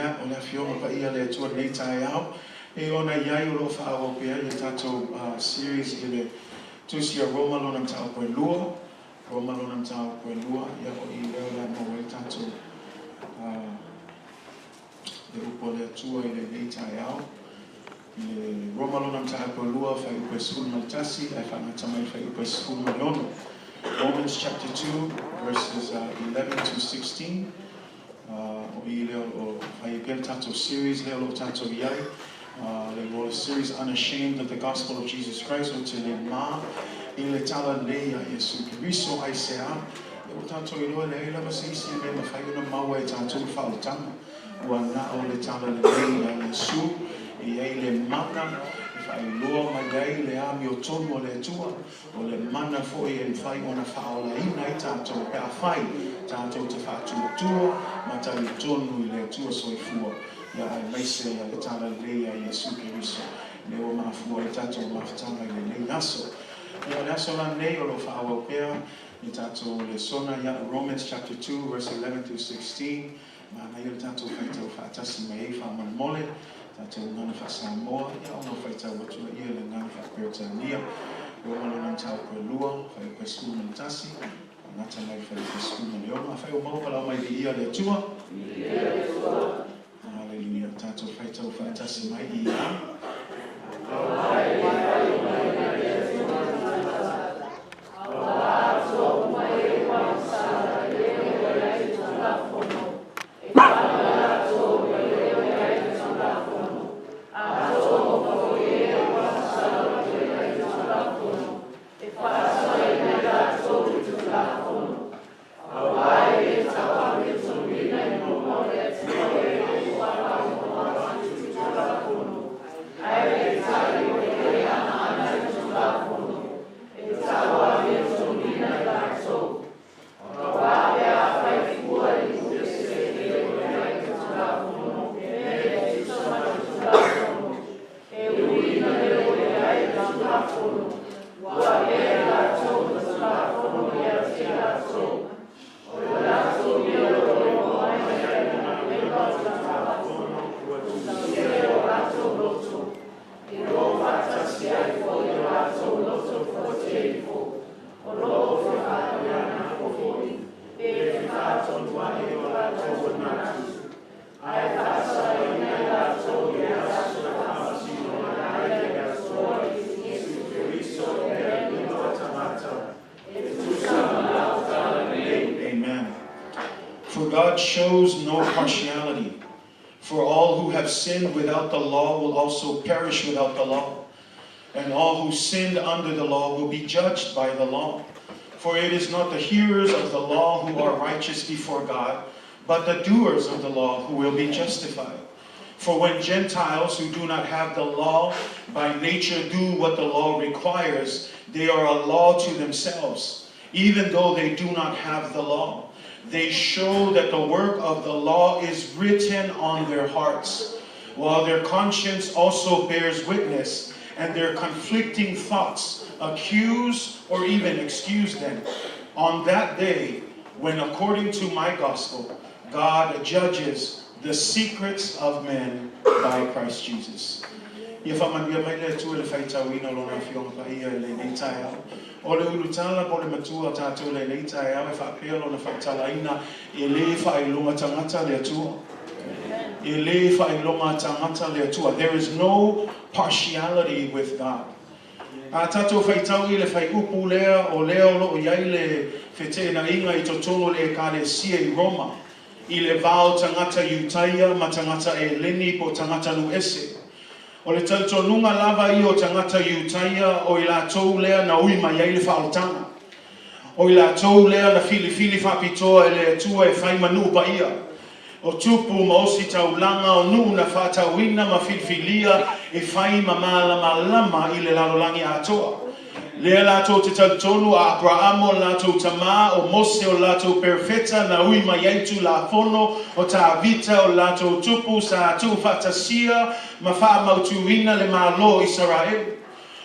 Ia, o le Afioga Paia a le Atua i lenei taeao, e pei ona i ai o lo o faaauau pea ia tatou series i le Tusi a Roma lona mataupu e lua, Roma lona mataupu e lua, ia o i lea o le a maua ai tatou le upu a le Atua i lenei taeao. I le Roma lona mataupu e lua, fuaiupu e 11 ae faagata mai le fuaiupu e 16. Romans chapter 2 verses 11 to 16. O i lea o lo o fai ai pea le tatou series lea o lo o tatou i ai. Le igoa o le series Unashamed of the Gospel of Jesus Christ, ou te le mā i le Talalelei a Iesu Keriso. Aisea? Ia ua tatou iloa e leai lava se isi mea e mafai ona maua e tatou le faaolataga. Ua na o le Talalelei a Iesu e i ai le mana e faailoa mai ai le amiotonu a le Atua. O le mana foi e mafai ona faaolaina ai tatou pe afai tatou te faatuatua ma talitonu i le Atua Soifua, ia aemaise ia le Talalelei a Iesu Keriso, lea ua mafua ai tatou mafutaga i lenei aso. Ia o le aso la lenei o lo o faaauau pea le tatou lesona ia Romans chapter 2 verse 11 through 16. Manaia le tatou faitau faatasi mai ai faamolemole, tatou gagana faa-Samoa, ia ona ou faitau atu laia i le gagana faa-Peretania. Roma lona mataupu e lua, fuaiupu e 11, gata mai le fuaiupu e 16. Afai ua maua valaau mai, Viia le Atua. Viia le Atua. Haleluia. Tatou faitau faatasi mai i a. Aua atoa uma e ua sala e le ua i ai le Tulafono, e fana latou e le ua i ai le Tulafono, atoa uma foi e ua sala e le i ai le Tulafono, e faasaoina i latou i le Tulafono. Aua e le tauamiotonuina i luma o le Atua e ua faailoa atu i le Tulafono, ae peitai o e le agaga i le Tulafono, e tauamiotonuina i latou. Aua pe afai fua i nuu ese e le ua i ai le Tulafono mea e tusa ma le Tulafono, e ui ina le ua i ai le Tulafono, ua avea i latou ma Tulafono ia te i latou, o le latou ia o lo o iloa mai ai le galuega o le Tulafono ua tusia i o latou loto, e o faatasi ai foi o latou loto fuatia ifo, o lo o fefaatauanafo foi, pe fefaatonuai o latou manatu, ae faasaoina i latou i le aso e faamasinoina ai e le Atua Iesu Keriso e alii tagata e tusa ma lau talalelei. Amen. For God shows no partiality. For all who have sinned without the law will also perish without the law. And all who sinned under the law will be judged by the law. For it is not the hearers of the law who are righteous before God, but the doers of the law who will be justified. For when Gentiles who do not have the law by nature do what the law requires, they are a law to themselves, even though they do not have the law. They show that the work of the law is written on their hearts, while their conscience also bears witness, and their conflicting thoughts accuse or even excuse them. On that day, when according to my gospel, God judges the secrets of men by Christ Jesus. Ia faamanuia mai le Atua i le faitauina o Lona Afioga Paia i lenei taeao. O le ulutala po o le matua o tatou i lenei taeao e faapea lona faatalaina, E le faailoga tagata le Atua. E le faailoga tagata le Atua. There is no partiality with God. A tatou faitau i le fuaiupu lea, o lea o lo o i ai le feteenaiga i totonu o le Ekalesia i Roma, i le va o tagata Iutaia ma tagata Eleni po o tagata nuu ese. O le talitonuga lava ia o tagata Iutaia o i latou lea na ui mai ai le faaolataga. O i latou lea na filifili faapitoa e le Atua e fai ma nuu paia. O tupu ma ositaulaga o nuu na faatauina ma filifilia e fai ma malamalama i le lalolagi atoa. Lea latou te talitonu a Aperamo o latou tamā, o Mose o latou perofeta na ui mai ai Tulafono, o Tavita o latou tupu sa tuufaatasia ma faamautuina le Malo o Isaraelu.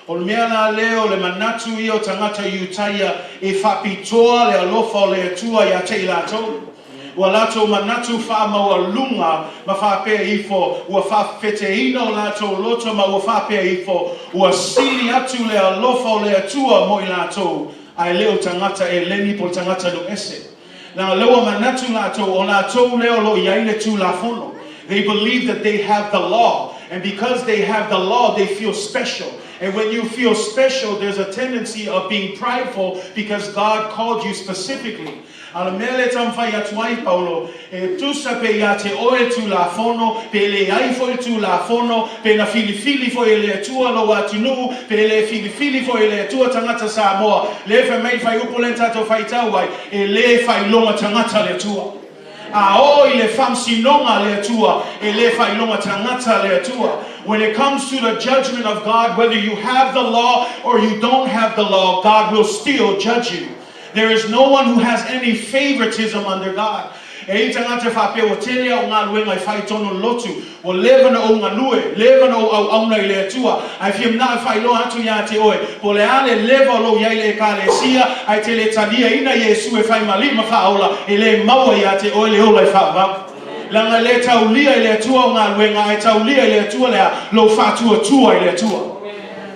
O le mea la lea o le manatu ia o tagata Iutaia e faapitoa le alofa o le Atua ia te i latou. Ua latou manatu faamaualuga ma faapea ifo, ua faafefeteina o latou loto ma ua faapea ifo, ua sili atu le alofa o le Atua mo i latou, ae le o tagata Eleni po o le tagata nuu ese. Leaga o lea ua manatu latou, o latou lea o lo o i ai le Tulafono. They believe that they have the law, and because they have the law, they feel special. And when you feel special, there's a tendency of being prideful because God called you specifically. A o le mea lea e taumafai atu ai Paulo, e tusa pe ia te oe le Tulafono, pe leai foi le Tulafono, pe na filifili foi e le Atua lou atunuu, pe le filifili foi e le Atua tagata Samoa, lea e fai mai le fuaiupu lea na tatou faitau ai, e le faailoga tagata le Atua. A oo i le faamasinoga a le Atua, e le faailoga tagata le Atua. When it comes to the judgment of God, whether you have the law or you don't have the law, God will still judge you. There is no one who has any favoritism under God. E i ai tagata e faapea ua tele au galuega e fai i tonu o le lotu, ua leva ona ou galue, leva ona ou auauna i le Atua, ae fia manao e faailoa atu ia te oe, po o le a le leva o lou i ai i le Ekalesia, ae te le taliaina Iesu e fai ma Alii ma Faaola, e le maua ia te oe le ola e faavavau. Leaga e le taulia i le Atua au galuega, ae taulia i le Atua le a? Lou faatuatua i le Atua.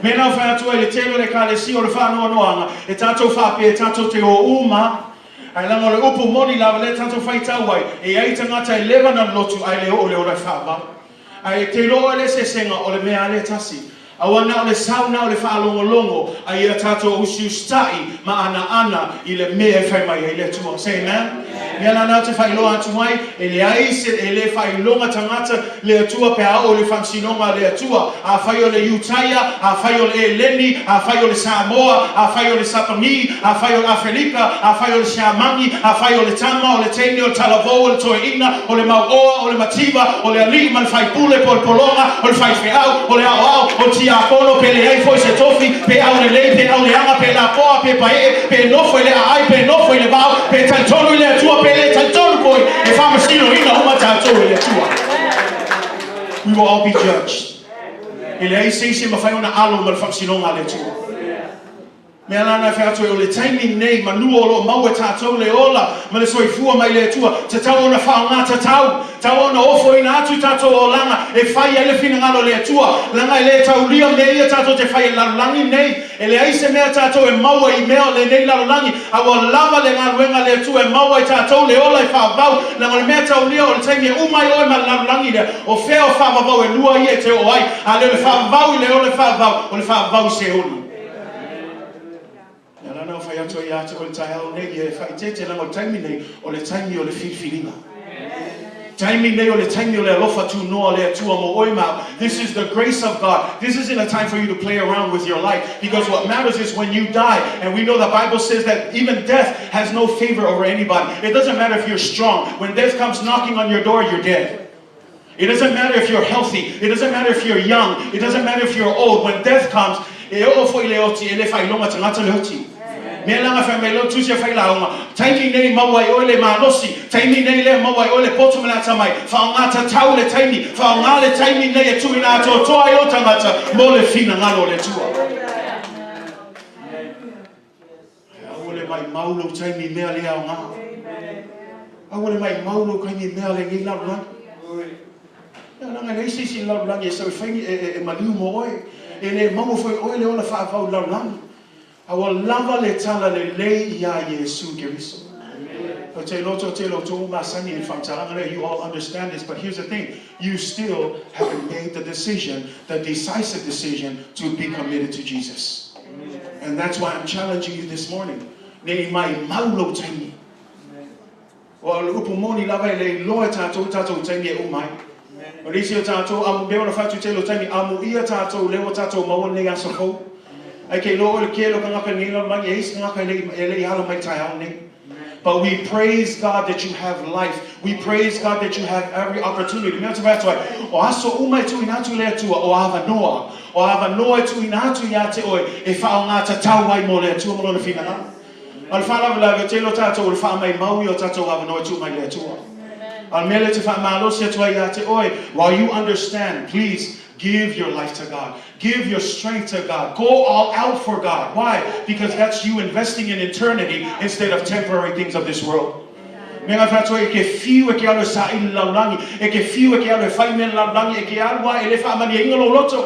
Mēnā o whai atu ai le tele o le Ekalesia o le faanoanoaga, e tatou faapea e tatou te o uma, ae leaga o le upu moni lava lea tatou faitau ai, e i ai tagata e leva na lotu ae le oo i le ola e faavavau. Ae e te iloa oe le eseesega o le mea a lea tasi. Aua na o le sau na o le faalogologo, a ia tatou usiusitai ma anaana i le mea e fai mai ai le Atua. Say amen. Mea la na ou te faailoa atu ai, e leai se, e le faailoga tagata le Atua pe a oo i le faamasinoga a le Atua, afai o le Iutaia, afai o le Eleni, afai o le Samoa, afai o le Sapani, afai o le Afelika, afai o le Siamani, afai o le tama, o le teine, o le talavou, o le toeaina, o le mauoa, o le mativa, o le alii ma le faipule, po o le pologa, o le faifeau, o le aoao, o le tiakono, pe leai foi se tofi, pe aulelei, pe auleaga, pe lapoa, pe paee, pe nofo i le aai, pe nofo i le vao, pe talitonu i le Atua, pe le talitonu foi, e faamasinoina uma tatou e le Atua. We will all be judged. E leai se isi e mafai ona alo ma le faamasinoga a le Atua. Mea la na e fai atu ai, o le taimi lenei, manu o lo o maua e tatou le ola ma le soifua mai le Atua, tatau ona faaaoga tatau, tatau ona ofoina atu tatou olaga e fai ai le finagalo o le Atua, leaga e le taulia mea ia tatou te fai e le lalolagi lenei. E leai se mea tatou e maua i mea o lenei lalolagi, a ua lava le galuega a le Atua e maua ai tatou le ola e faavavau, leaga o le mea taulia o le taimi e uma ai oe ma le lalolagi lea, o fea o faavavau e lua ia e te oo ai, a le o le faavavau i le ola e faavavau, o le faavavau i Seoli. Ia lana ua fai atu ai ia te oe i le taeao nei, ia e faaeteete leaga o le taimi nei, o le taimi o le filifiliga. Taimi nei o le taimi o le alofa tunoa o le Atua mo oe ma au. This is the grace of God. This isn't a time for you to play around with your life because what matters is when you die. And we know the Bible says that even death has no favor over anybody. It doesn't matter if you're strong. When death comes knocking on your door, you're dead. It doesn't matter if you're healthy. It doesn't matter if you're young. It doesn't matter if you're old. When death comes, e oo foi le oti, e le faailoga tagata le oti. Mea la fai mai lou tusi a Failauga, taimi nei maua ai oe le malosi, taimi nei lea maua ai oe le poto ma le atamai, faaaoga tatau le taimi, faaaoga le taimi nei e tuuina atoatoa ai lou tagata mo le finagalo o le Atua. Aua le maimau lou taimi i mea le aoga. Aua le maimau lou taimi i mea lenei lalolagi. Ia leaga e leai se isi i le lalolagi e sau e fai ni, e, e, e maliu mo oe. E le maua foi e oe le ola faavavau i le lalolagi. A ua lava le tala lelei iā Iesu Keriso. Ou te iloa toatele o outou ua masani i le faamatalaga lea, you all understand this, but here's the thing, you still haven't made the decision, the decisive decision to be committed to Jesus. And that's why I'm challenging you this morning, ne i maimau lou taimi. Aua o le upu moni lava e le iloa e tatou tatou taimi e uma ai. O nisi o tatou, amu, mea ona fatu tele o taimi, amuia tatou lea ua tatou maua lenei aso fou. Ai ke iloa oe le kele o kangaka i lenei lalolagi, e i ai se kangaka e le i, e le i ala mai taeao nei. But we praise God that you have life. We praise God that you have every opportunity. Mea te fai atu ai, o aso uma e tuuina atu i le Atua, o avanoa. O avanoa e tuuina atu ia te oe e faaaoga tatau ai mo le Atua ma Lona finagalo. A o le faalavelave, o tele o tatou o le faamaimau ia o tatou avanoa e tuu mai i le Atua. A o le mea lea ou te faamalosi atu ai ia te oe, while you understand, please give your life to God. Give your strength to God. Go all out for God. Why? Because that's you investing in eternity instead of temporary things of this world. Mea ngai whātua e ke fiu e ke alu e saili lalolagi, e ke fiu e ke alu e fai mea lalolagi, e ke alu a e le faamalieina lou loto.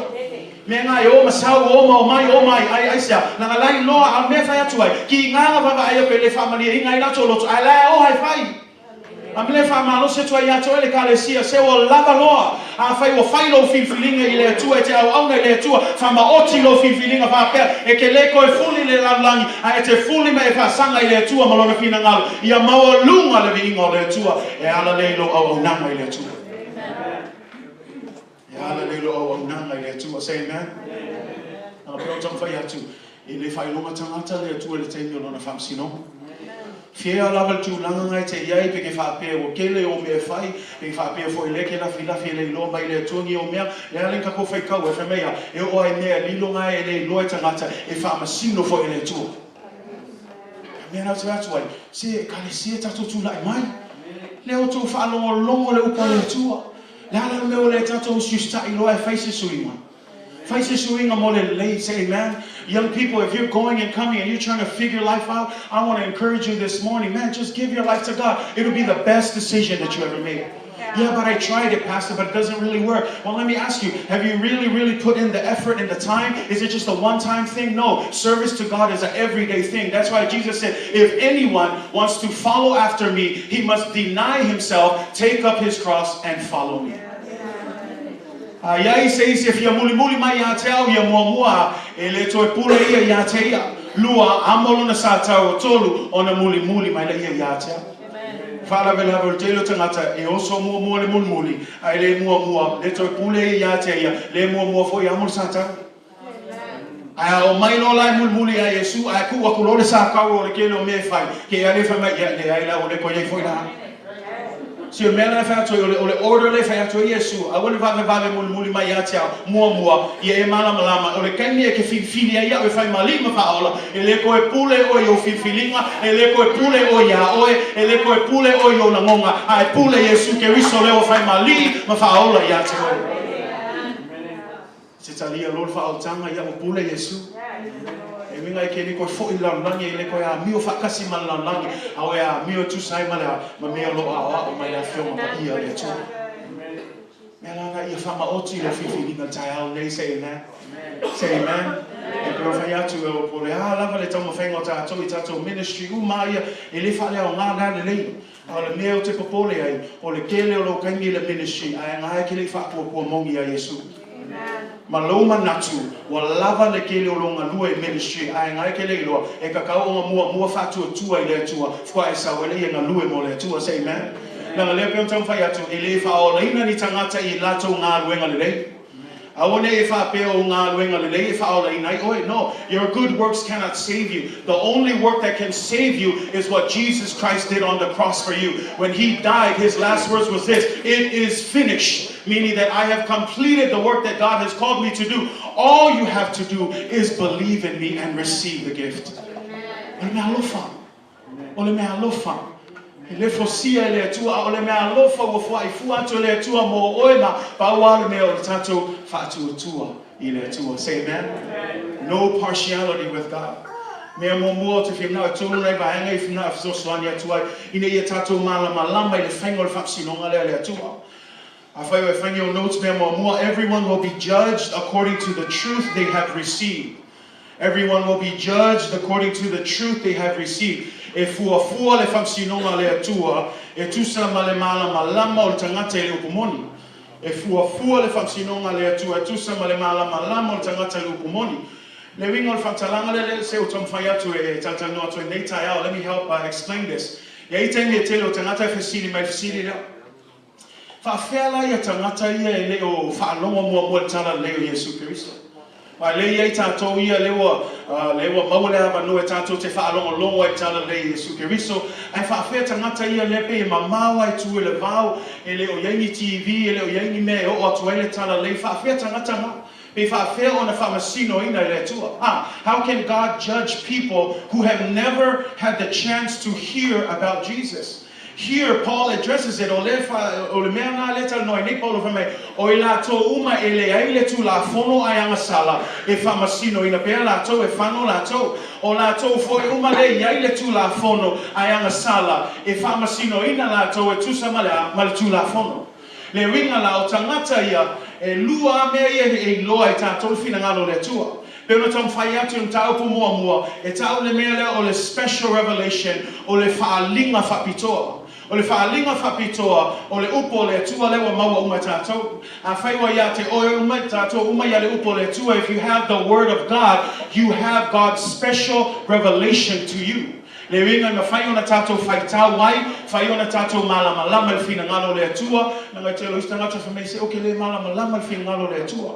Mea ngai o ma sau o ma o mai o mai ai aisea, laga lai loa a mea fai atu ai, ki ngā vaavaai o pe le faamalieina ai latou loto, ae la e oha e fai. A mea faamalosi atu ai ia te oe le Ekalesia, se ua lava loa. Afai ua fai lou filifiliga i le Atua, e te auauna i le Atua, faamaoti lou filifiliga faapea, e te le toe fuli i le lalolagi, ae e te fuli ma e faasaga i le Atua ma Lona finagalo, ia maualuga le viiga o le Atua, e ala lea i lou auaunaga i le Atua. E ala lea i lou auaunaga i le Atua. Say amen. Ana pei ona taumafai atu, e le faailoga tagata le Atua i le taimi o lona faamasinoga. Fea lava le tulaga na e te i ai, pe ke faapea ua tele ou mea e fai, pe ke faapea foi lea e ke lafilafia e le iloa mai le Atua ni ou mea, le a le ni tatou faitau ai, fai mai a, e oo lava i mea lilo na e le iloa e tagata, e faamasino foi e le Atua. A mea la ou te atu ai, se Ekalesia tatou tulai mai, lea outou faalogologo le upu a le Atua. Le a la le mea ua le tatou usiusitai loa e fai se suiga? Fai se suiga mo le lelei, say amen. Young people, if you're going and coming and you're trying to figure life out, I want to encourage you this morning, man, just give your life to God. It'll be the best decision that you ever made. Yeah, but I tried it, Pastor, but it doesn't really work. Well, let me ask you, have you really, really put in the effort and the time? Is it just a one-time thing? No. Service to God is an everyday thing. That's why Jesus said, if anyone wants to follow after me, he must deny himself, take up his cross, and follow me. A i ai se isi e fia mulimuli mai iā te au ia muamua, e le toe pule ia iā te ia. Lua, amo lona sātau o tolu, ona mulimuli mai lea ia iā te au. Faalavelave o le tele o tagata e oso muamua le mulimuli, a e le muamua, le toe pule ia iā te ia, le muamua foi amo le sātau. Ae a omai loa la e mulimuli ia Iesu, ae tuu atu loa le sātau o le tele o mea e fai, ke ale fai mai, ia, leai la, ua le toe i ai foi la. Si o mea la e fai atu ai, o le, o le order lea e fai atu ai Iesu, aua le vavevave mulimuli mai ia te au, muamua, ia e malamalama, o le taimi e te filifili ai au e fai ma alii ma faaola, e le toe pule oe i ou filifiliga, e le toe pule oe iā oe, e le toe pule oe i ou lagona, ae pule Iesu Keriso lea ua fai ma alii ma faaola ia te oe. Se talia loa le faaolataga, ia ua pule Iesu. E uiga e ke le toe foi i le lalolagi, e le toe amio faatasi ma le lalolagi, a o e amio e tusa ai ma le a, ma mea o lo o aoao mai le Afioga Paia a le Atua. Mea la na ia faamaoti lou filifiliga i le taeao lenei, say amen. Say amen. E pei ona fai atu, e po o le a lava le taumafaiga o tatou i tatou ministry uma lava ia, e le faaleaoga la lelei. A o le mea ou te popole ai, o le tele o lou taimi i le ministry, ae na e ke le i faapuapua moni iā Iesu. Ma lou manatu, ua lava le tele o lou galue i ministry, ae na e ke le iloa, e tatau ona muamua faatuatua i le Atua, faatoa e sau ai lea e galue mo le Atua. Say amen. Leaga lea pei ona taumafai atu, e le faaolaina ni tagata i latou galuega lelei. Aua ne i e faapea o galuega lelei e faaolaina ai oe. No, your good works cannot save you. The only work that can save you is what Jesus Christ did on the cross for you. When He died, His last words was this, It is finished, meaning that I have completed the work that God has called me to do. All you have to do is believe in me and receive the gift. O le mea alofa. O le mea alofa, e le fosia e le Atua, a o le mea alofa ua foai fua atu e le Atua mo oe ma pau lava le mea o le tatou faatuatua i le Atua. Say amen. No partiality with God. Mea muamua o te fia manao e tolu nai vaega i manao e fesoasoani atu ai ina ia tatou malamalama i le faiga o le faamasinoga lea a le Atua. Afai o e fai ni ou notes, mea muamua, everyone will be judged according to the truth they have received. Everyone will be judged according to the truth they have received. E fuafua le faamasinoga a le Atua e tusa ma le malamalama o le tagata i le upu moni. E fuafua le faamasinoga a le Atua e tusa ma le malamalama o le tagata i le upu moni. Le uiga o le faamatalaga lea, lea se ua taumafai atu e talatalanoa atu ai nei taeao, let me help explain this. E i ai taimi e tele o tagata e fesili mai i le fesili lea. Faafefea la ia tagata ia e le o faalogo muamua i le Tala Lelei o Iesu Keriso? Aua lea e i ai tatou ia lea ua, lea ua maua le avanoa e tatou te faalogologo ai i le Tala Lelei o Iesu Keriso, ae faafefea tagata ia lea pei e mamao lava i tua i le vao, e le o i ai ni TV, e le o i ai ni mea e oo atu ai le Tala Lelei, faafefea tagata na? Pe faafefea ona faamasinoina e le Atua? Ah, how can God judge people who have never had the chance to hear about Jesus? Here Paul addresses it, o le o le mea lena lea e talanoa ai nei Paulo fai mai, o i latou uma e leai le Tulafono ae agasala, e faamasinoina pea latou, e fano latou. O latou foi uma lea e i ai le Tulafono ae agasala, e faamasinoina latou e tusa ma le a? Ma le Tulafono. Le uiga la, o tagata ia, e lua lava mea ia e iloa e tatou le finagalo o le Atua. Pei ona taumafai atu i le mataupu muamua, e tau le mea lea o le special revelation, o le faaaliga faapitoa. O le faaaliga faapitoa, o le upu o le Atua lea ua maua uma e tatou. Afai ua ia te oe uma, tatou uma ia le upu o le Atua, if you have the word of God, you have God's special revelation to you. Le uiga e mafai ona tatou faitau ai, fai ona tatou malamalama i le finagalo o le Atua, leaga e tele o isi tagata fai mai, se ou ke le malamalama i le finagalo o le Atua.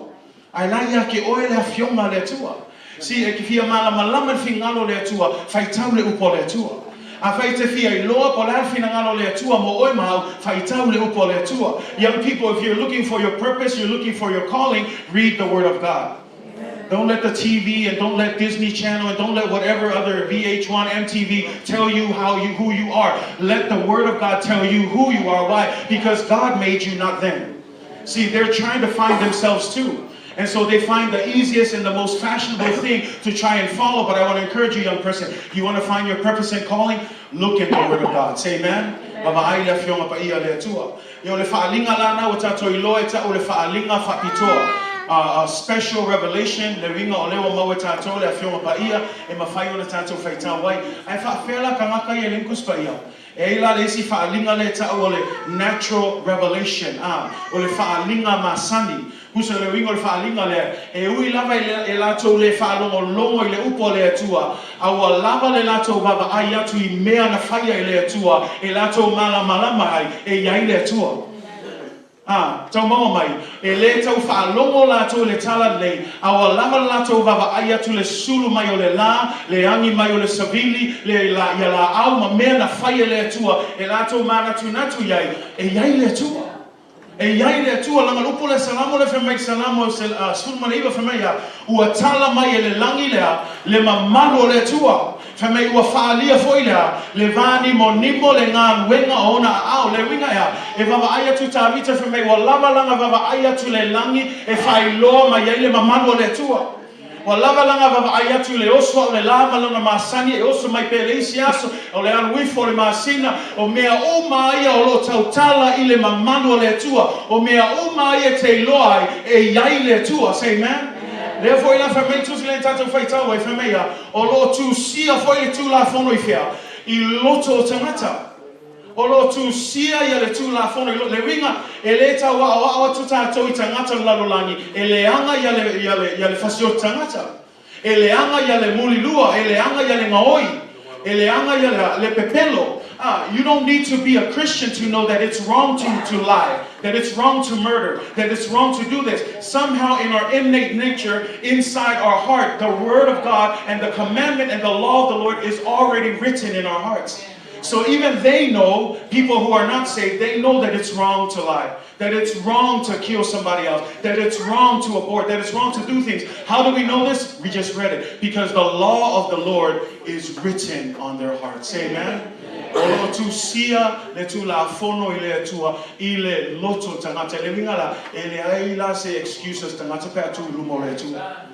Ae la ia te oe le Afioga a le Atua. Si e te fia malamalama i le finagalo o le Atua, faitau le upu a le Atua. Afai e te fia iloa po o le a le finagalo o le Atua mo oe ma au, faitau le upu a le Atua. Young people, if you're looking for your purpose, you're looking for your calling, read the word of God. Don't let the TV and don't let Disney Channel and don't let whatever other VH1, MTV tell you how you who you are. Let the word of God tell you who you are. Why? Because God made you, not them. See, they're trying to find themselves too. And so they find the easiest and the most fashionable thing to try and follow. But I want to encourage you, young person, you want to find your purpose and calling? Look in the Word of God. Say amen. Vaavaai i le Afioga Paia a le Atua. Ia o le faaaliga la na ua tatou iloa e tau le faaaliga faapitoa, a special revelation, le uiga o lea ua maua e tatou le Afioga Paia e mafai ona tatou faitau ai. Ae faafefea la tagata ia e leai ni Tusi Paia? E ai la le isi faaaliga lea e tau o le natural revelation, a, o le faaaliga masani. Tusa o le uiga o le faaaliga lea, e ui lava i e latou le faalogologo i le upu a le Atua, a ua lava le latou vaavaai atu i mea na faia e le Atua e latou malamalama ai e i ai le Atua. A, tau maua mai, e le tau faalogo latou i le tala lelei, a ua lava le latou vaavaai atu i le sulu mai o le lā, le agi mai o le savili, le la, ia laau ma mea na fai e le Atua e latou manatunatu i ai, e i ai le Atua. E i ai le Atua, leaga le upu lea Salamo lea fai mai i Salamo 19 fai mai ia, Ua tala mai e le lagi lea le mamalu o le Atua. Fai mai ua faaalia foi lea le vānimonimo le galuega o ona aao. Le uiga ea, e vaavaai atu Tavita fai mai ua lava lana vaavaai atu le lagi e faailoa mai ai le mamalu o le Atua. Ua lava lana vaavaai atu i le oso a o le lā ma lona masani e oso mai pea i le isi aso, o le alu ifo o le masina, o mea uma ia o lo o tautala i le mamalu o le Atua, o mea uma ia e te iloa ai e i ai le Atua. Say amen. Lea foi la fai mai le Tusi lea na tatou faitau ai, fai mai ia, o lo o tusia foi le Tulafono i fea? I loto o tagata. O lo o tusia ia le Tulafono i le uiga e le tau aoao atu tatou i tagata o le lalolagi e leaga ia le, ia le, ia le fasioti tagata, e leaga ia le mulilua, e leaga ia le gaoi, e leaga ia le, le pepelo. Ah, you don't need to be a Christian to know that it's wrong to, to lie, that it's wrong to murder, that it's wrong to do this. Somehow in our innate nature, inside our heart, the Word of God and the commandment and the law of the Lord is already written in our hearts. So even they know, people who are not saved, they know that it's wrong to lie, that it's wrong to kill somebody else, that it's wrong to abort, that it's wrong to do things. How do we know this? We just read it. Because the law of the Lord is written on their hearts. Say amen. O lo o tusia le Tulafono i le Atua i le loto tagata. Le uiga la, e leai la se excuses tagata pe a tu i luma o le Atua.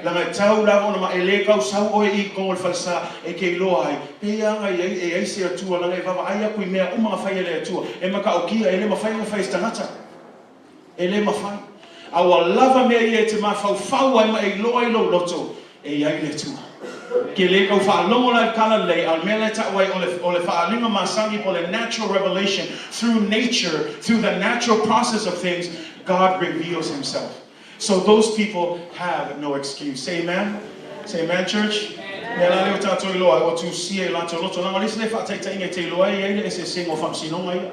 Leaga e tau lava ona ma e le kau sau oe i kogo o le falesa e ke iloa ai, pei aga i ai e ai se Atua leaga e vaavaai aku i mea uma na fai e le Atua, e matautia, e le mafai ona fai e se tagata. E le mafai. A ua lava mea ia e te mafaufau ai ma e iloa ai lou loto, e i ai le Atua. Ke le kau faalogo la i le tala lelei, a o le mea lea e tau ai o le, o le faaaliga masani po o le natural revelation, through nature, through the natural process of things, God reveals Himself. So those people have no excuse. Say amen. Say amen, church. Mea la lea o tatou iloa ai, ua tusia i latou loto. Leaga o le isi lea faataitaiga e te iloa ai e i ai le eseesega o faamasinoga ia.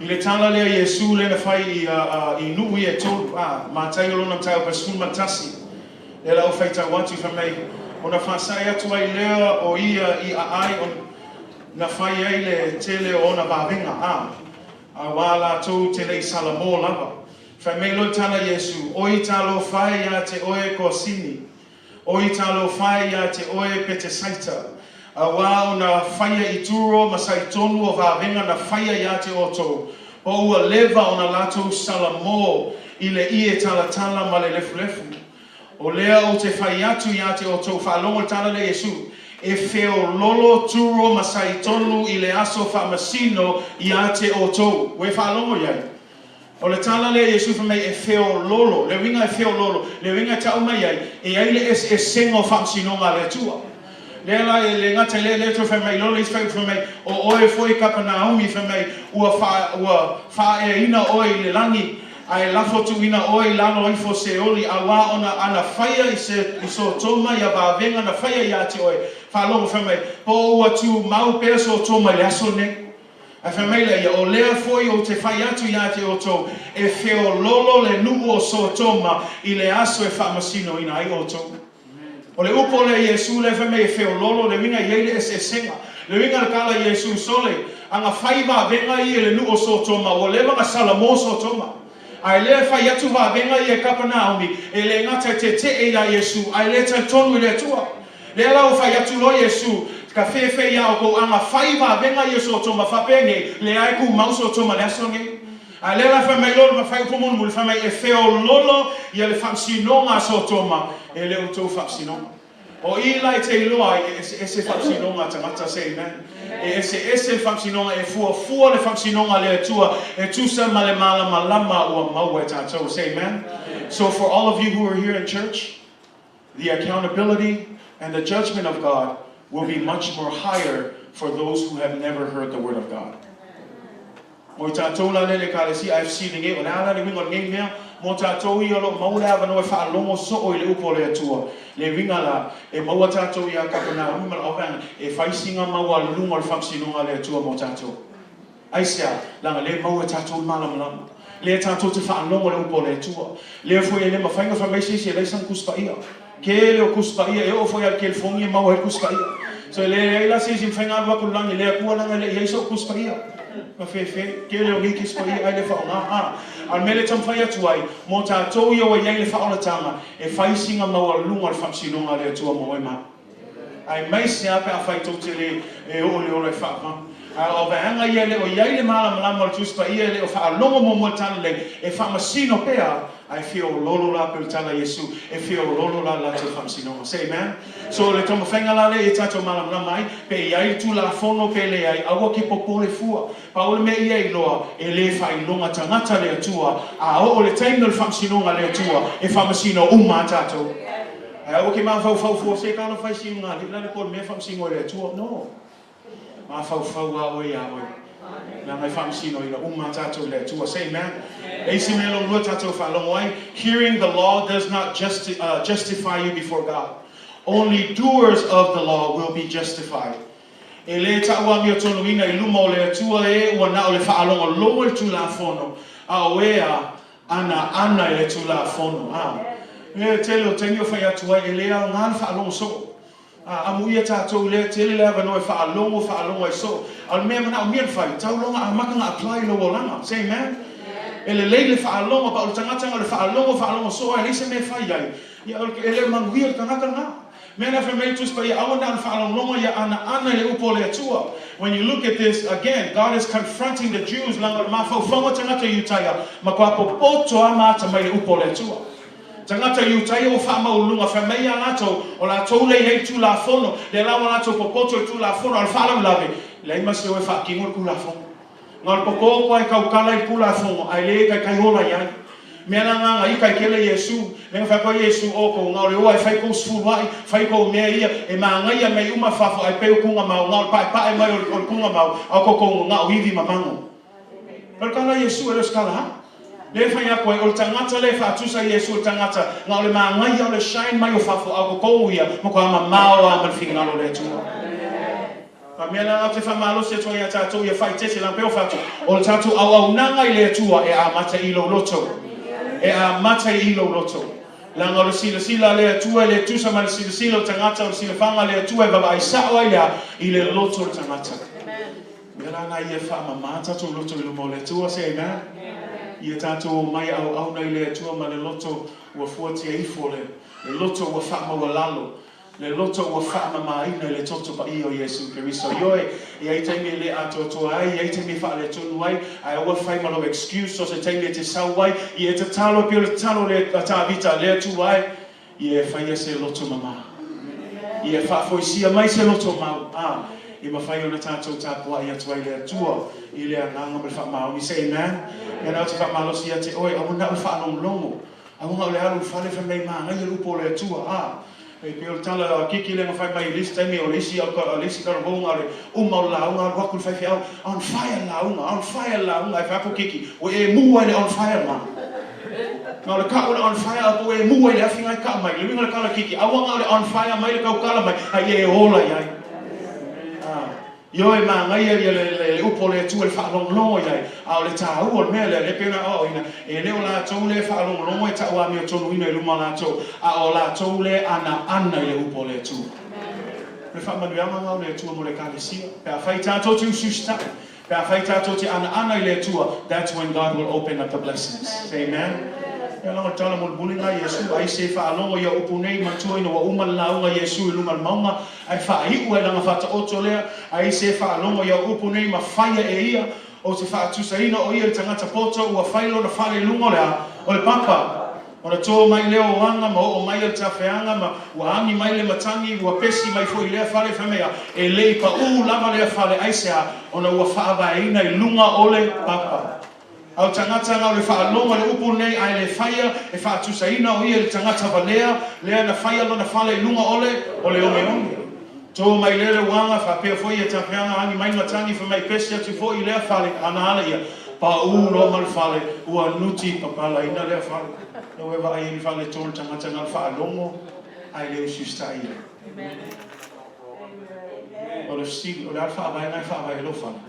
I le tala lea Iesu lea na fai i, uh, i nuu ia e tolu, a, Mataio lona mataupu e 11, lea la ua faitau atu, fai mai, ona faasai atu ai lea o ia i aai o, na fai ai le tele o ona vavega, a, auā latou te le i salamo lava. Fai mai loa tala Iesu, Oi talofa e ia te oe Koasini! Oi talofa e ia te oe Petesaita! Auā ona faia i Turo ma Saitonu o vavega na faia iā te outou, po ua leva ona latou salamō i le ie talatala ma le lefulefu. O lea ou te fai atu iā te outou, faalogo le tala lea Iesu, e feololo Turo ma Saitonu i le aso faamasino iā te outou. Ua e faalogo i ai? O le tala lea Iesu fai mai e feololo, le uiga e feololo, le uiga e tau mai ai, e i ai le eseesega o faamasinoga a le Atua. Lea la e le gata i lea, lea toe fai mai loa le isi fuaiupu fai mai, O oe foi Kapanaumi, fai mai, ua faa, ua faaeaina oe i le lagi, ae lafo tuuina oe i lalo ifo Seoli, auā ona ana faia i se, i Sotoma ia vavega na faia iā te oe. Faalogo fai mai, po ua tumau pea Sotoma i le aso nei. Ae fai mai lea ia, O lea foi ou te fai atu iā te outou, e feololo le nuu o Sotoma i le aso e faamasinoina ai outou. O le upu o lea Iesu lea fai mai e feololo, le uiga e i ai le eseesega. Le uiga le tala Iesu, Sole, a na fai vavega ia i le nuu o Sotoma, ua leva na salamo Sotoma. Ae lea e fai atu vavega ia i Kapanaumi, e le gata e tetee iā Iesu, ae le talitonu i le Atua. Lea la ua fai atu loa Iesu, Ka fefe iā outou a na fai vavega ia Sotoma faapenei, leai tumau Sotoma i le aso nei. A lea la fai mai loa le fai upu mulimuli, fai mai e feololo ia le faamasinoga a Sotoma e le outou faamasinoga. O i la e te iloa ai e eseese faamasinoga a tagata, say amen. E eseese le faamasinoga, e fuafua le faamasinoga a le Atua e tusa ma le malamalama ua maua e tatou, say amen. So for all of you who are here in church, The accountability and the judgment of God will be much more higher for those who have never heard the word of God. Mo i tatou la lea i le Ekalesia IFC lenei, o le a la le uiga o lenei mea? Mo tatou ia o lo o maua le avanoa e faalogo soo i le upu o le Atua, le uiga la, e maua tatou ia Kapenaume ma le auvaega, e fai sina maualuluga o le faamasinoga a le Atua mo tatou. Aisea? Leaga lea e maua e tatou le malamalama. Lea tatou te faalogo i le upu a le Atua. Lea foi e le mafai ona fai mai se isi e leai sana Tusi Paia. Tele o Tusi Paia, e oo foi lava i le telefoni e maua ai le Tusi Paia. So e leai la se isi e mafai ona alu atu i le lagi e le Atua leaga e le i i ai so'u Tusi Paia. Ma fefe, tele o nei Tusi Paia ae le faaaoga. A, a o le mea lea e taumafai atu ai, mo tatou ia ua i ai le faaolataga, e fai sina maualuluga o le faamasinoga a le Atua mo oe ma au. Aemaise lava pe afai tou te le e oo i le ola e faavanu. A o vaega ia e le o i ai le malamalama o le Tusi Paia, e le o faalogo muamua i le Talalelei, e faamasino pea, ae feoloolo la pei o le tala a Iesu, e feoloolo la le latou faamasinoga. Say amen. So o le taumafaiga la lea ia tatou malamalama ai, pe i ai le Tulafono pe leai, aua ke popole fua. Pau le mea ia iloa, e le faailoga tagata le Atua, a oo le taimi o le faamasinoga a le Atua, e faamasino uma a tatou. Ae aua ke mafaufau fua se tala fai si nga alii la le pol mea faamasino e le Atua. No. Mafaufau a oe ia oe. Leaga e faamasinoina uma a tatou i le Atua. Say amen. Le isi mea lona lua tatou faalogo ai, hearing the law does not justify you before God. Only doers of the law will be justified. E le tauamiotonuina i luma o le Atua e ua na o le faalogologo i le Tulafono, a o e a ana ana i le Tulafono. A e tele o taimi o fai atu ai, e le aoga le faalogo soo. A amuia tatou lea tele le avanoa e faalogo, faalogo ai soo. A o le mea e manaomia ona fai, tau loa ona amata ona apply i lou olaga. Say amen. E lelei le faalogo, but o le tagata na o le faalogo, faalogo soo ae leai se mea e fai ai, ia e le o manuia le tagata lena. Mea na fai mai le Tusi Paia, aua na o le faalogologo ia anaana i le upu o le Atua. When you look at this, again, God is confronting the Jews, leaga o le mafaufauga tagata Iutaia, matua popoto a ma atamai i le upu o le Atua. Tagata Iutaia ua faamaualuluga, fai mai ia latou, o latou lea e i ai le Tulafono, lea la ua latou popoto i le Tulafono, a o le faalavelave, leai ma se o e faatino le Tulafono. Na o le popoto lava e tautala i le Tulafono, ae le taitai ola i ai. Mea la na na ita ai tele Iesu, lea na fai atu ai Iesu, O tou, na o le oa e fai tou sefuluai, fai tou mea ia, e manaia mea uma fafo, ae pei o tuna mau, na o le paepae mai o le tuna mau, a o tou na o ivi ma mago. O le tala a Iesu, e le o se tala a. Lea e fai atu ai, o le tagata lea e faatusa i Iesu o le tagata, na o le manaia o le shine mai o fafo, a o tou ia, matua mamao lava ma le finagalo o le Atua. A mea la ou te faamalosi atu ai ia tatou ia faaeteete la pei o fatu, o le tatou auaunaga i le Atua e amata i lou loto. E amata i lou loto. Leaga o le silasila a le Atua e le tusa ma le silasila o le tagata, o le silafaga a le Atua e vaavaai sao ai le a? I le loto o le tagata. Mea la na ia faamama tatou loto i luma o le Atua, say amen. Ia tatou omai auauna i le Atua ma le loto ua fuatia ifo le loto ua faamaualalo. Le loto ua faamamaina i le toto paia o Iesu Keriso. Ioe, e i ai taimi e le atoatoa ai, e i ai taimi e faaletonu ai, ae aua fai ma lou excuse so se taimi e te sau ai, ia e tatalo e pei o le tatalo a Tavita, Le Atua e, ia e faia se loto mama. Ia e faafoisia mai se loto mau, a, e mafai ona tatou tapuai atu ai i le Atua i le agaga ma le faamaoni. Say amen. Ia na ou te faamalosi ia te oe, aua na o le faalogologo. Aua na o le alu i le fale fai mai manaia le upu o le Atua, a. E pei o le tala a Kiki lea na fai mai i le isi taimi, o le isi au le isi talavouga o le uma o le lauga alu atu le faifeau, on fire le lauga, on fire le lauga, ae fai atu Kiki, ua e mu ai i le on fire lena. Na o le kau o le on fire ae po ua e mu ai i le afi na e kau mai. O le uiga o le tala a Kiki, aua na o le on fire mai le tautala mai, a ia e ola i ai. A. Ioe, manaia ia le upu o le Atua i le faalogologo i ai, a o le taua o le mea lea, lea e pei ona aoaoina, e le o latou lea e faalogologo e tau amiotonuina i luma o latou, a o latou lea e anaana i le upu o le Atua. O le faamanuiaga lena o le Atua mo le Ekalesia. Pe afai tatou te usiusitai, pe afai tatou te anaana i le Atua, that's when God will open up the blessings. Say amen. Ia laga o le tala mulimuli lena a Iesu, ai se faalogo ia upu nei, manatua ina ua uma le lauga a Iesu i luma o le mauga, Ae faaiu ai lana faataoto lea, ai se faalogo i au upu nei ma faia e ia, ou te faatusaina o ia i le tagata poto ua fai lona fale i luga o le a? O le papa. Ona to mai lea o aga ma oo mai le tafeaga ma ua agi mai le matagi, ua pesi mai foi i lea fale, fai mai a, e le i paū lava lea fale, aisea? Ona ua faavaeina i luga o le papa. A o tagata na o le faalogo i le upu lenei ae le faia, e faatusaina o ia i le tagata valea, lea na faia lona fale i luga o le, o le oneone. To mai lea le uaga, faapea foi ia tapeaga agi mai matagi fai mai pesi atu foi i lea fale, ana ala ia, paū loa ma le fale, ua nuti papalaina lea fale. Lau e vaai ai i le faaletonu o le tagata na o le faalogo ae le usiusitai ai. O le fesili, o le a le faavae na e faavae ai lou fale?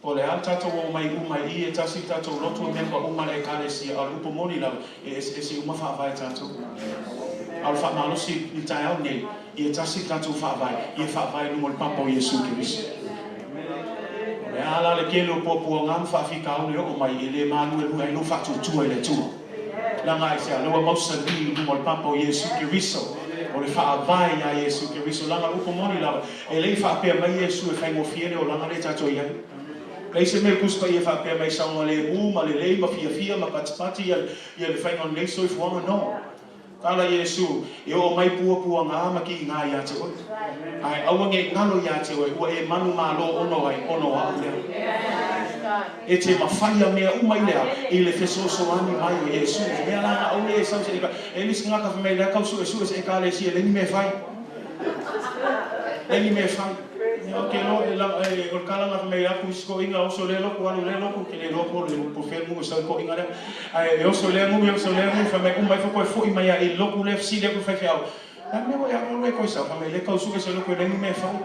Po o le a le tatou omai uma i i, e tasi le tatou lotu e memba uma le Ekalesia, a o le upu moni lava, e eseese uma faavae tatou. A o le faamalosi i le taeao lenei, ia tasi le tatou faavae, ia faavae i luga o le papa o Iesu Keriso. O le a la le tele o puapuaga ma faafitauli e oo mai, e le maluelue ai lou faatuatua i le Atua. Leaga aisea? Lea ua mausali i luga o le papa o Iesu Keriso, o le faavae ia Iesu Keriso. Leaga o le upu moni lava, E le i faapea mai Iesu e faigofie le olaga lea tatou i ai. Leai se mea i le Tusi Paia e faapea mai saogalemu ma lelei ma fiafia ma patipati ia le faiga o lenei soifuaga. No. Tala Iesu, e oo mai puapuaga ma kiiga ia te oe. Ae aua ne i galo ia te oe, ua e manumalo ona o ai? Ona o au lea. E te mafai a mea uma i le a? I le fesoasoani mai o Iesu. O le mea la na aule e sau se e le isi tagata fai mai lea tau suesue se Ekalesia e leai ni mea e fai. Leai ni mea e fai. Ia ou te iloa e la e o le tala na fai mai atu isi toeaiina oso lea lotu alu lea lotu ou te le iloa po o le po o fea le nuu e sau ai le toeaiina lea. Ae e oso i lea nuu e oso i lea nuu fai mai uma ifo toe foi mai lava i le lotu lea fesili atu le faifeau, O le a le mea ua e alu alu ai toe sau? Fai mai lea tau sue se lotu e leai ni mea e fai.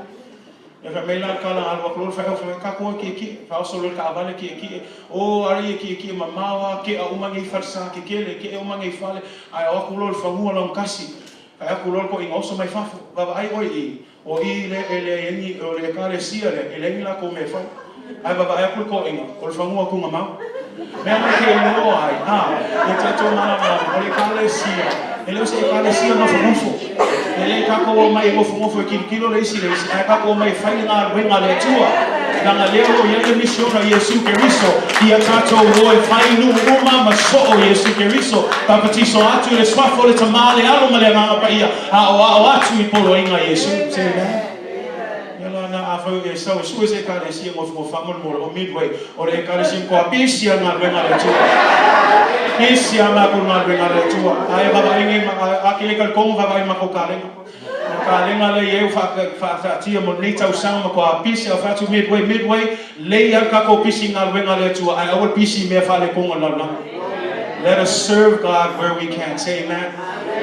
Ia fai mai la le tala alu atu loa le faifeau fai mai tatou o e tietie. Faaoso loa le taavale tietie. O ale ia tietie mamao lava tea uma nei falesa tetele tea uma nei fale ae o atu loa i le fanua laugatasi. Fai atu loa le toeaina, Oso mai fafo, vaavaai oe i i, o i lea e leai ai ni, o le Ekalesia lea, e leai ni latou mea e fai. Ae vaavaai atu le toeaina, o le fanua tugamau. Mea na te iloa ai, a, ia tatou malamalama, o le Ekalesia, e le o se Ekalesia nofonofo. E le tatou omai e nofonofo e tilotilo le isi i le isi, ae tatou omai e fai le galuega a le Atua. Leaga lea o lo o i ai le misiona a Iesu Keriso, ia tatou o e fai nuu uma ma soo Iesu Keriso, Papatiso atu i le Suafa o le Tama, le Alo ma le Agaga Paia, aoao atu i poloaiga a Iesu. Say amen. Ia la na afai o Esau e sue se Ekalesia nofonofo faamolemole o Midway, o le Ekalesia matua pisi a le galuega a le Atua. Pisi a matou galuega a le Atua. Ae vaavaai nei, a ke le talitonu vaavaai i le matou kalega. O le kalega lea i ai ua faataatia mo lenei tausaga matua pisi a fai atu Midway, Midway, lei lava le tatou pisi i galuega a le Atua, ae aua le pisi i mea faaletonu a le lalolagi. Let us serve God where we can. Say amen.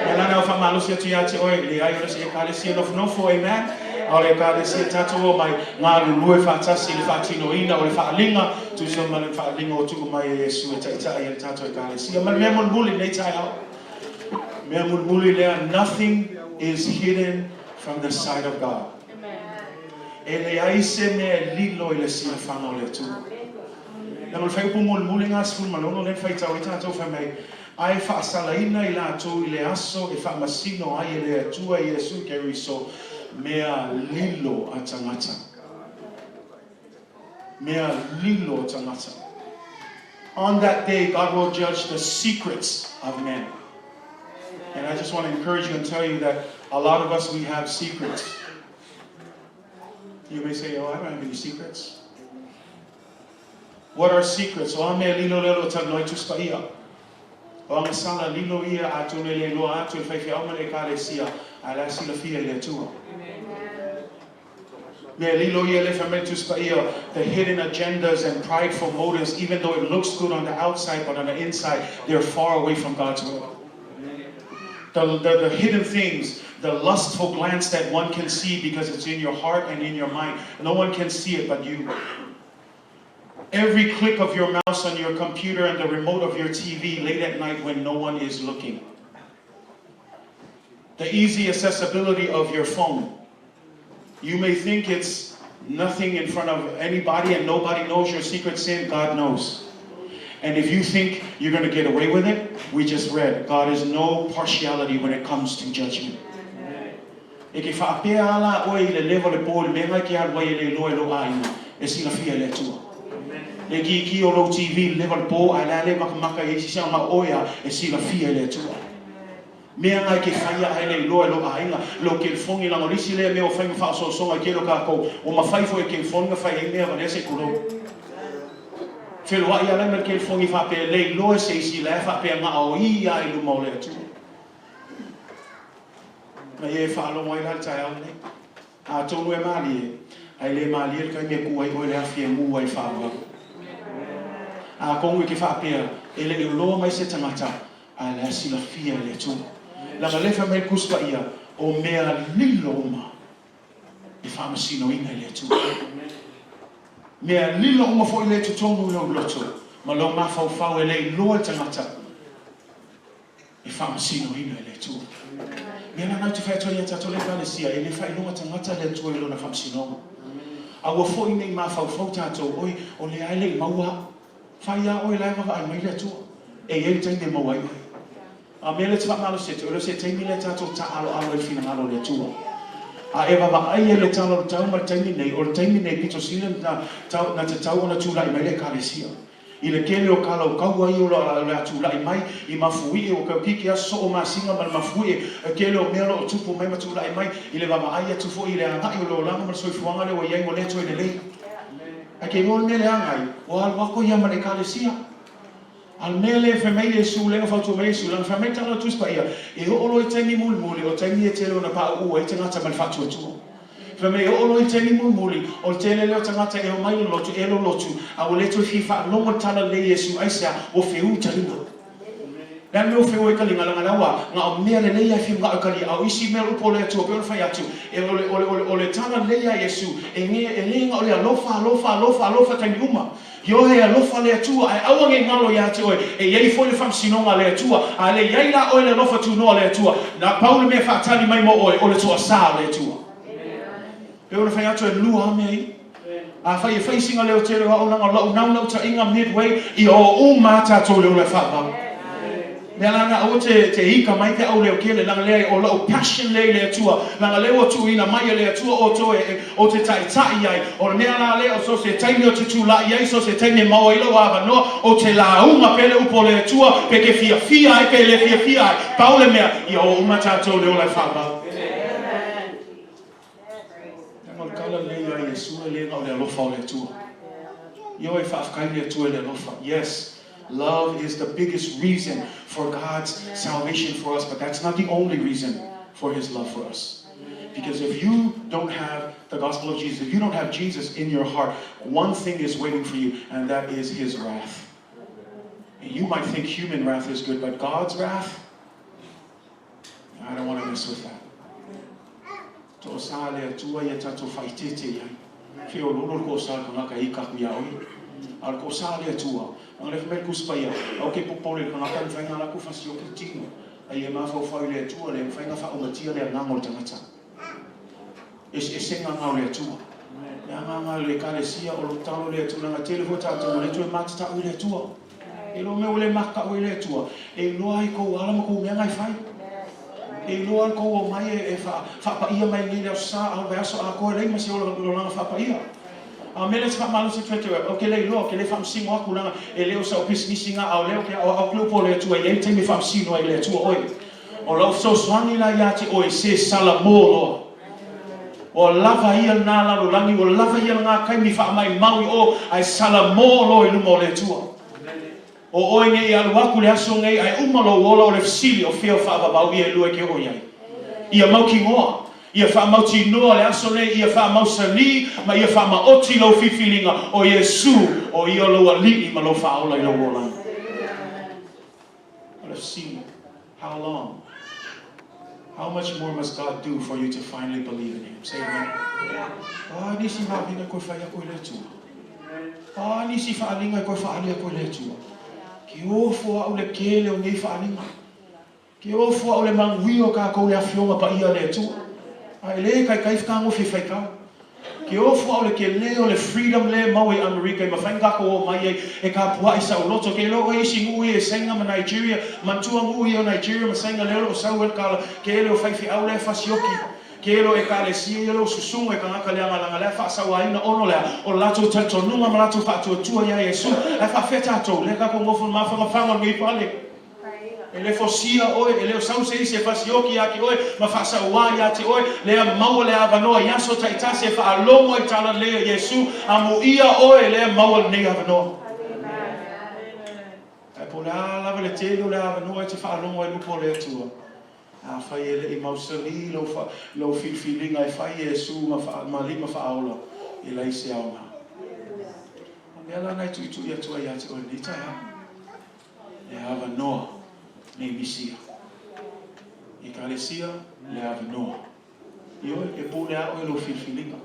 Ia lana au faamalosi atu ia te oe, leai o le isi Ekalesia nofonofo, amen. A o le Ekalesia tatou omai, galulue faatasi i le faatinoina o le faaaliga, tusa ma le faaaliga ua tuu mai e Iesu e taitai ai le tatou Ekalesia. Ma le mea mulimuli i lenei taeao, mea mulimuli lea, nothing is hidden from the sight of God. E leai se mea e lilo i le silafaga o le Atua. Leaga o le faaiupu mulimuli lena 16 lea na faitau ai tatou fai mai, Ae faasalaina i latou i le aso e faamasino ai e le Atua Iesu Keriso mea lilo a tagata. Mea lilo a tagata. On that day, God will judge the secrets of men. And I just want to encourage you and tell you that a lot of us, we have secrets. You may say, oh, I don't have any secrets. What are secrets? O a mea lilo lea o lo o talanoa ai Tusi Paia? O agasala lilo ia atonu e le iloa atu e le faifeau ma le Ekalesia, a o la e silafia e le Atua. Mea lilo ia lea fai mai le Tusi Paia, the hidden agendas and prideful motives, even though it looks good on the outside, but on the inside, they're far away from God's will. The, the, the hidden things, the lustful glance that one can see because it's in your heart and in your mind. No one can see it but you. Every click of your mouse on your computer and the remote of your TV late at night when no one is looking. The easy accessibility of your phone. You may think it's nothing in front of anybody and nobody knows your secret sin. God knows. And if you think you're going to get away with it, we just read, God is no partiality when it comes to judgment. E ke faapea ala oe i le leva o le pō i le mea ngai ke alu ai e le iloa e lou aiga, e silafia e le Atua. Le kiki o lou TV i le leva o le pō ae le a le makamaka i ai sisi ma oe a e silafia e le Atua. Mea ngai ke whaia ae le iloa e lou aiga, lou kelefogi leaga o le isi lea mea ua fai ma faaosoosoga i kele o kākou, ua mafai foi e kelefogi na fai ai mea valea se i tulou. Feloai ala ma le kelefogi faapea le iloa e se isi la e faapea gaoī a i luma o le Atua. Na ia e faalogo ai la le taeao lenei. Atonu e malie, ae le malie le taimi e kū ai oe le afi e mū ai faaauau. Atonu e ke faapea, e le i loa mai se tagata, ae la e silafia e le Atua. Leaga lea fai mai le Tusi Paia, o mea lilo uma e faamasinoina e le Atua. Mea lilo uma foi lea i totonu o lou loto ma lou mafaufau e le iloa e le tagata, e faamasinoina e le Atua. Mea la na ou te fai atu ai ia tatou le Ekalesia, e le faailoga tagata le Atua i lona faamasinoga. A ua foi nei mafaufau tatou, oi, o lea e le i maua au. Fai a oe la e vaavaai mai le Atua. E i ai le taimi e maua ai oe. A o mea lea e te faamalosi atu, e le o se taimi lea tatou taaaloalo ai i le finagalo o le Atua. A e vaavaai ai le tala o le tau ma le taimi nei, o le taimi nei pito sili na, na tatau ona tulai mai le Ekalesia. I le tele o kalaukaua ia o le a tulai mai i mafuie ua tau kiki aso soo masina ma le mafuie e tele o mea o lo o tupu mai ma tulai mai i le vaavaai atu foi i le agai o le olaga ma le soifuaga lea ua i ai ua le toe lelei. Ae ke iloa le mea leaga ai ua alu atu ia ma le Ekalesia. A o le mea lea e fai mai Iesu lea na fautua mai Iesu lana fai mai tala o le Tusi Paia e oo loa i taimi mulimuli o taimi e tele ona pauu ai tagata ma le faatuatua. Fai mai e oo loa i le taimi mulimuli, o le tele lea o tagata e omai lolotu, e lolotu, a ua le toe fia faalogo i le tala lelei Iesu, aisea? Ua feū taliga. Le a le mea ua feū ai taliga? Leaga la ua na o mea lelei lava e fia manao e talia, a o isi mea o le upu o le Atua, pei ona fai atu, e o le, o le, o le, o le tala lelei a Iesu, e ne, e le na o le alofa, alofa, alofa, alofa taimi uma. Ioe, e alofa le Atua, ae aua ne i galo ia te oe, e i ai foi le faamasinoga a le Atua, a le i ai la oe le alofa tunoa o le Atua, na pau le mea e faatali mai mo oe, o le toasā o le Atua. Pei ona fai atu e lua lava mea ia. Afai e fai sina leo tele o au leaga o lau naunautaiga midway ia o uma lava tatou i le ola e faavavau. Mea la na aua te te ika mai pe au leo kele leaga lea o lau passion lea i le Atua leaga lea ua tuuina mai e le Atua outou e o te taitai ai o le mea la lea o so se taimi o te tulai ai so se taimi e maua ai lau avanoa o te lauga pea le upu o le Atua pe ke fiafia ai pe le fiafia ai pau le mea ia o uma tatou le ola e faavavau. Leaga o le tala lenei ia Iesu e le na o le alofa o le Atua. Ioe, faafetai le Atua i le alofa. Yes, love is the biggest reason for God's salvation for us, but that's not the only reason for His love for us. Because if you don't have the gospel of Jesus, if you don't have Jesus in your heart, one thing is waiting for you, and that is His wrath. And you might think human wrath is good, but God's wrath, I don't want to mess with that. Toʻosā le Atua ia tatou faaeteete i ai. Feoloolo le toʻosā le tagata e ika atu iā oe. A o le toʻosā le Atua, leaga lea fai mai le Tusi Paia, Aua ke popole i le tagata e mafai ona alu atu fasioti le tino, a ia mafaufau i le Atua le mafai ona faaumatia le agaga o le tagata. Eseesega na o le Atua. Le agaga o le Ekalesia o lo talo le Atua, leaga tele foi tatou ua le toe matatau i le Atua. E iloa mea ua le makakau ai le Atua, e iloa ai kou ala ma kou mea na e fai. E iloa ai kou omai e faapaia mai nei le Aso Sa a o le vaiaso atoa e leai ma se olaga faapaia. A o le mea lea e te faamalosi atu ai te oe, ou te le iloa, ou te le faamasino atu leaga e le o sau pisinisi na, a o lea ou te aoao atu le upu a le Atua e i ai le taimi e faamasino ai e le Atua oe. O lau fesoasoani la ia te oe, se salamo loa. Ua lava ia lena lalolagi, ua lava ia lena taimi faamaimau i o, ae salamo loa i luma o le Atua. O oe nei e alu atu le aso nei ae uma lou ola, o le fesili, o fea o faavavau ia e lua e te oo i ai? Ia mautinoa, ia faamautinoa le aso nei, ia faamausali ma ia faamaoti lou filifiliga, o Iesu, o Ia lou Alii ma lou Faaola i lou olaga. O le fesili, How long? How much more must God do for you to finally believe in Him? Say amen. O a nisi vavina koe whai aku i le Atua? O a nisi whaalinga koe whaali aku i le Atua? Ke ofo au le kele o nei whaalinga. Ke ofo au le manuia o kākou le afioga paia a le Atua. A e le kaikai whakagofi e whaikau. Ke ofo au le kele o le freedom lea e maua i Amerika i mafai ona takou o mai ai e kapuaʻi saʻoloto. Ke iloa oe isi nuu ia i Saina ma Nigeria, manatua nuu ia o Nigeria ma Saina lea o lo o sau ai le kala kele o faifeau la e fasioki. Ke iloa ekalesia ia o lo o susuga i tagata leaga leaga la e faasauaina ono lea o le latou talitonuga ma latou faatuatua ia Iesu. Ae faafefea tatou lea takou nofo i le mafanafana o lenei fale? E le fosia oe, e le o sau se isi e fasioki ia te oe ma faasauā ia te oe, lea maua le avanoa i aso taitasi e faalogo ai tala lelei a Iesu, amuia oe lea maua lenei avanoa. Ae po o le a lava le tele o le avanoa e te faalogo ai lupo o le Atua, afai e le i mausali lou, lou filifiliga e fai Iesu ma, ma lima faaola, e leai se aoga. O mea la na e tuitui atu ai ia te oe i lenei taeao. Le avanoa nei Misia. Ekalesia, le avanoa. Ioe, e pule a oe lou filifiliga.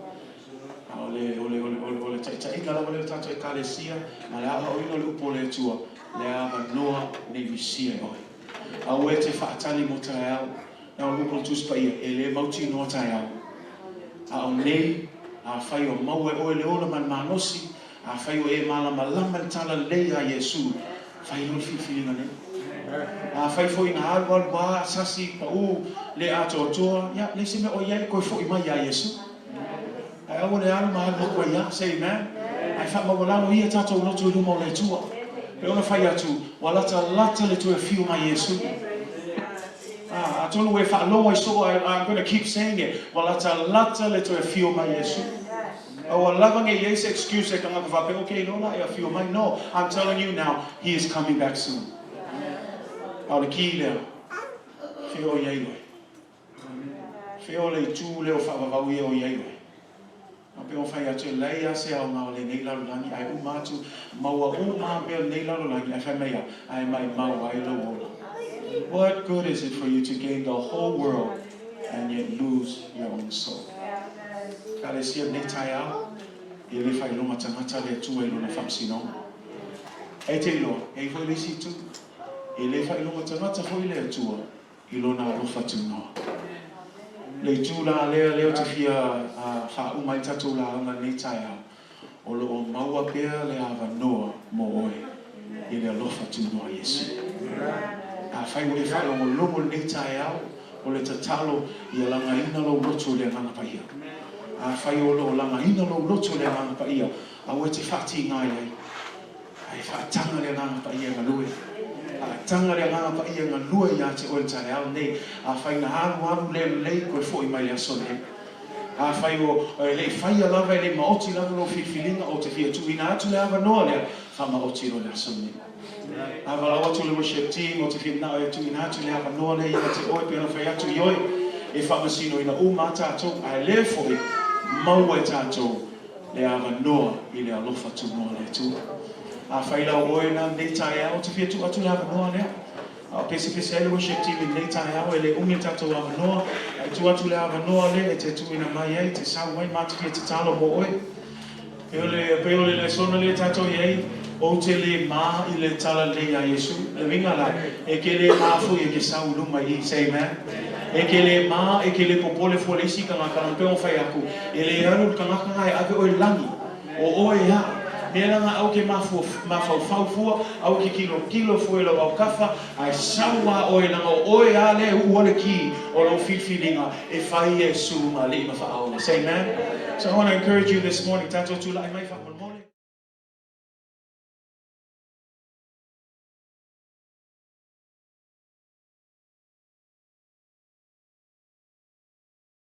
A o le, o le, o le, o le, o le taitaiga lava lea o le tatou Ekalesia, ma le aoaoina o le upu o le Atua, le avanoa nei Misia e oe. Aua e te faatali mo taeao, na o le upu o le Tusi Paia, e le mautinoa taeao. A o nei, afai o maua e oe le ola ma le malosi, Afai o e malamalama i le tala lelei a Iesu, fai loa le filifiliga nei. Afai foi na alu alu a, sasi, pau, le atoatoa, ia, leai se mea o i ai, toe foi mai ia Iesu. Ae aua le alu ma alu atu ai a, say amen. Ae faamaualalo ia tatou loto i luma o le Atua. Pei ona fai atu, ua latalata le toe afio mai Iesu. Ah, atonu ua e faalogo ai soo, I'm gonna keep saying it, ua latalata le toe afio mai Iesu. Aua lava nei i ai se excuse e tagata faapea, ok, iloa la e afio mai. No, I'm telling you now, he is coming back soon. A o le ki lea, fea o i ai oe? Fea o le itu lea o faavavau ia o i ai oe? A pe ona fai atu, e leai lava se aoga o lenei lalolagi, ae uma atu, maua uma lava mea o lenei lalolagi, ae fai mai a, ae maimau ai lou ola. What good is it for you to gain the whole world and yet lose your own soul? Ekalesia lenei taeao, e le faailoga tagata le Atua i lona faamasinoga. E te iloa, e i ai foi le isi itu, e le faailoga tagata foi le Atua i lona alofa tunoa. Le itu la lea, lea ou te fia faauma ai tatou lauga lenei taeao, o lo o maua pea le avanoa mo oe i le alofa tunoa Iesu. Afai ua e faalogologo i lenei taeao, o le tatalo ia lagaina lou loto i le Agaga Paia. Afai o lo o lagaina lou loto i le Agaga Paia, aua e te faatiga i ai. Ae faataga le Agaga Paia e galue. Faataga le Agaga Paia e galue ia te oe i le taeao lenei. Afai na alualu le lelei, toe foi mai i le aso lenei. Afai o e le i faia lava, e le i maoti lava lou filifiliga, ou te fia tuuina atu le avanoa lea, faamaoti loa le aso lenei. A valaau atu le worship team, ou te fia manao e tuuina atu le avanoa lea ia te oe, pei ona fai atu ioe, e faamasinoina uma a tatou, ae lea foi, maua e tatou le avanoa i le alofa tunoa o le Atua. Afai la o oe na lenei taeao, ou te fia tuu atu le avanoa lea. A o pesepese ai le worship team i lenei taeao, e le umi le tatou avanoa, ae tuu atu le avanoa lea e te tuuina mai ai, te sau ai ma te fia tatalo mo oe. Pei o le, pei o le lesona lea tatou i ai, ou te le ma i le tala lelei a Iesu. Le uiga la, e ke le ma foi e ke sau i luma i i. Say amen. E ke le ma, e ke le popole fua le isi tagata, lana pei ona fai atu, e le alu le tagata na e ave oe i le lagi. O oe a. Mea laga aua e te mafaufau fua, aua e te tilotilo fua i lou autafa, ae sau lava oe leaga o oe lava lea e uua le ki o lou filifiliga e fai Iesu ma Alii ma Faaola. Say amen. So I want to encourage you this morning, tatou tulai mai faamolemole.